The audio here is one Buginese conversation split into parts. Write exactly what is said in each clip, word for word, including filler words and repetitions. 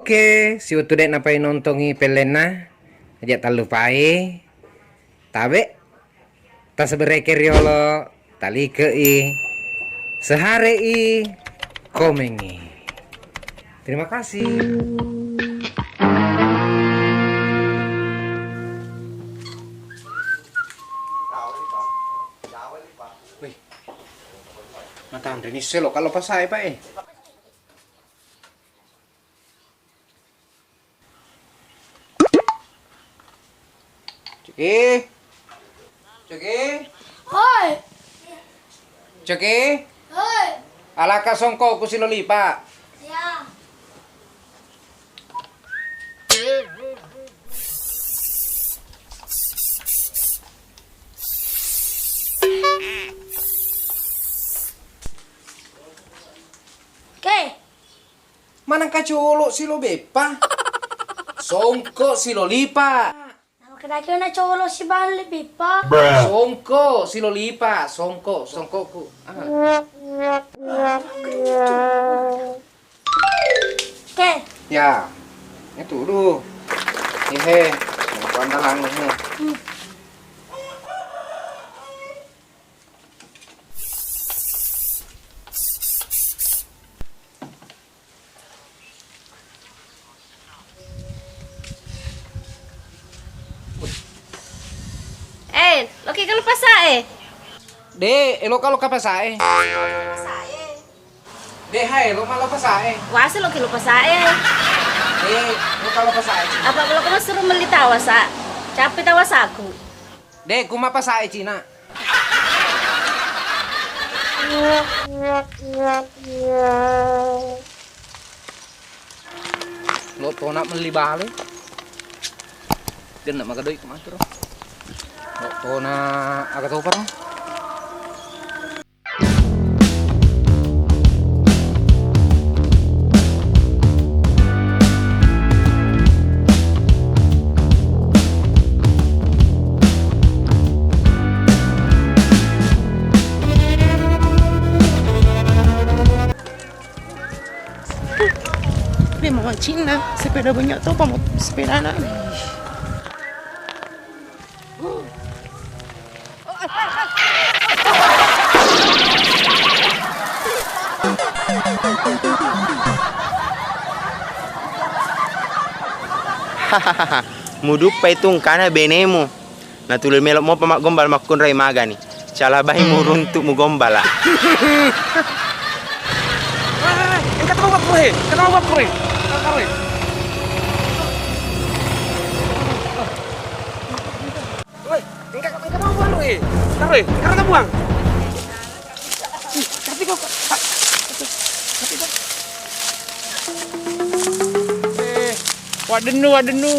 Oke, siwettu de' napainontongi pellenna, aja' tallupai tabe', tasebereke riolo, talike'i, sehare'i, komengi. Terima kasih. Wih, matanre ni selo kalau pasai, Pak, eh. Coki. Coki. Hoi. Coki. Hoi. Alaka songkokku silo lipa'. Ya. Oke. Manengka colo' silo beppa. Songko' silo lipa'. Namakkedaki na colo' siballe beppa. Songko' silo lipa', songko', songkokku. Ah. Oke. Ya. Itu dulu. Hehe. Pandalang ini. Hmm. Eh, loki kalau pasa'e. De', eloka loka pasa'e. De', hai, lo malo pasa'e. Wase loki lo pasa'e. De', lo kalau pasa'e. Apa kalau kamu suruh melli tawasa? Capek tawasaku. De', kuma pasa'e Cina. Lo tona melli bale. Genna maga doi' ku maturo. Lo tona aga topa ro. Be, mawacinna sepeda banyak to, pamo sepedana. Muduppai tu engkana benemu. Natuli melo mopa maggombal makkunrai magani. Calabai muruntu mugombala. Engka tau bakkure, engka tau bakkure. Woi, engka, engka mau buang, woi. Taruh, eh. Sekarang tak buang. Ih, tapi kok, tapi kok. Eh, wadennu, wadennu.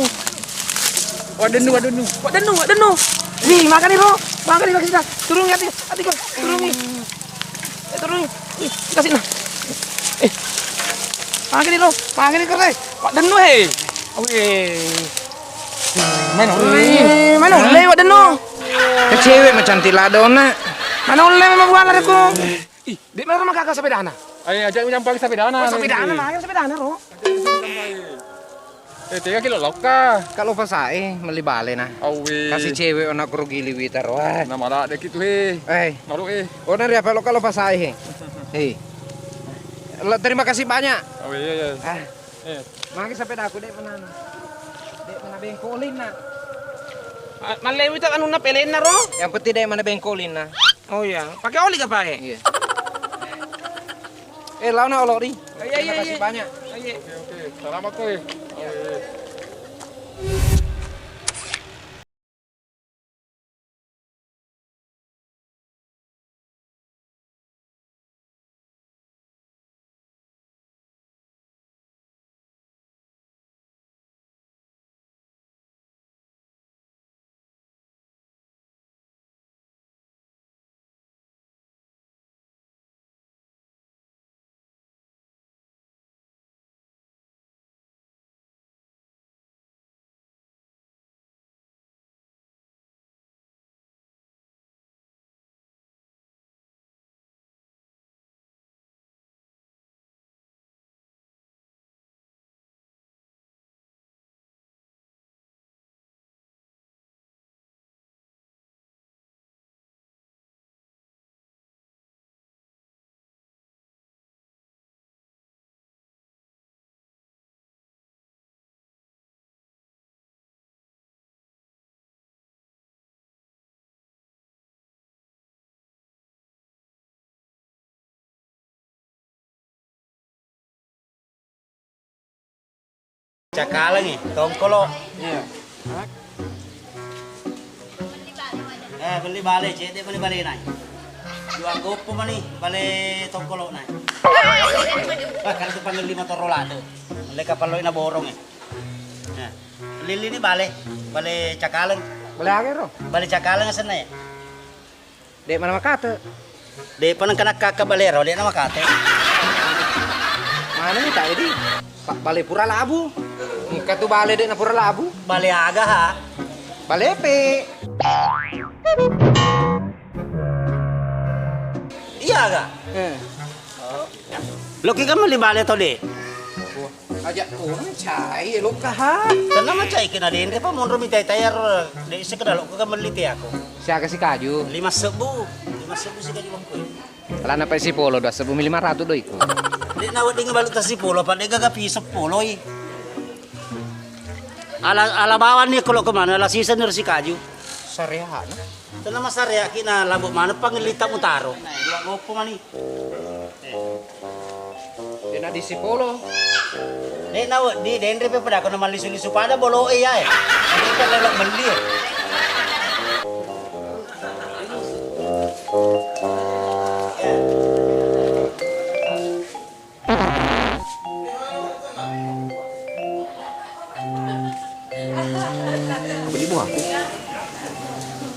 Wadennu, wadennu. Wadennu, wadennu. Nih, makani, Bro. Makani, makani kita. Turun, hati, hati kok. Turun, nih. Eh, turun. Ih, kasih nah. Eh. Makani lo, makani kere. Wadennu he. Awe. Mana ulle? Eh, mana ulle wadennu? Ke cewek macam tiladona. Mana ulle memang bukan lariku. Ih, di mana rumah kakak sepedana? Ayo ajak nyampang sepedana. Oh, sepedana, mana sepedana, Ro? Eh, tega kilo lokka. Kalau pasae melli bale nah. Awe. Kasih cewek anak rugi liwi taro. Ah. Nama lah dek itu he. Eh. Malu eh. Oh, nari apa lo kalau pasae he? Hei. Lo, terima kasih banyak. Awe, iya, iya. Ah. Eh. Magi sepeda aku dek mana? Dek mana bengkolin nah. Ah, mallewi tak anu na pelenna ro? Yang penting dek mana bengkolin nah. Oh iya, pakai oli ka pae? Iya. Eh, launa olori. Iya, iya, iya. Terima kasih banyak. Iya. Oke, oke. Selamat, Koy. Iya. Cakalengngi, tongkolo. Iya. Eh, belli bale, cedde mani bale nai. Dua goppo mani bale tongkolo nai. Wah, kan tu panggil lima toro lado. Leka paloi na borong eh. Nah, lili ni bale, bale cakaleng. Bale aga ro? Bale cakaleng asenna ya. Dek mana makate? Dek paneng kena kaka bale ro, dek nama kate. Mana ni tak jadi? Pak bale pura labu. Engka tu bale dek na pura labu. Bale aga ha? Bale pe. Iya aga? Eh. Loki kan melli bale to dek? Aja' tu macai lokka ha. Tenna macai kena denre pa monro mitai tayar dek sekedar lokka kan melli te aku. Siaga si kaju? Lima sebu. Lima sebu si kaju bangkoi. Alana pa sipolo dua sebu lima ratu doiku. Dek na wedding balu ta sipolo pa dek gaga pi sepolo i. Ala ala bawang ni kolo kemana ala sisa nur si kaju. Sareha na. Tenna masare aki na labu mana pangelita mutaro. Dua goppo mani. Dena di sipolo. Dek na wedding denre pe pada kono mallisu-lisu pada bolo e ya e. Kita lelok beli e. Beli buah aku.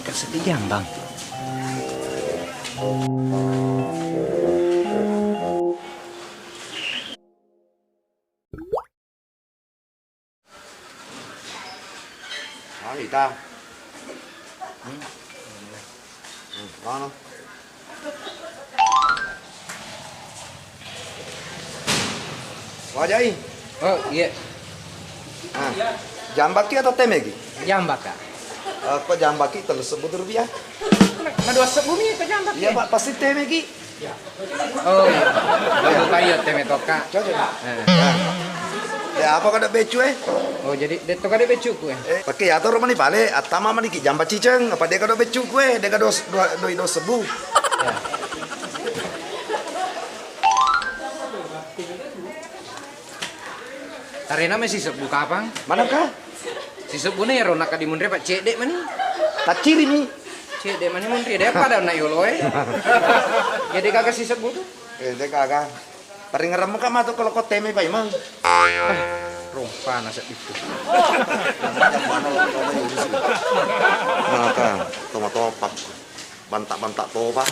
Kasih di jambang. Ah, ita. Hmm. Hmm, mana? Wajai. Oh, iya. Ah, jambaki atau temegi? Jambaka. Eh, kok jambaki tellu sebbu rupiah? Na dua sebbu mi kok jambaki? Iya, Pak, pasti temegi. Oh, iya. Buka iya teme tokka. Cocok. Eh. Nah. Ya, apa kada becu eh? Oh, jadi de' tokka de' becuku eh. Eh, pakai ya toro mani pale, attama mani ki jamba ciceng, apa de' kada becuku eh, de' kada dos-, dua, doi dos sebbu. Tarena mai sisebbu kapang? Manakah? Sisebbu na iyaro nakka dimunri pa cedde mani. Tacciri mi. Cedde mani munri de' pada na yolo eh. Jadi kagak sisebbu tu. Eh, de' kagak. Paringeremmu ka matu kalau kau teme paimeng. Rompa na seddi tu. Maka toma topak. Banta-banta topa.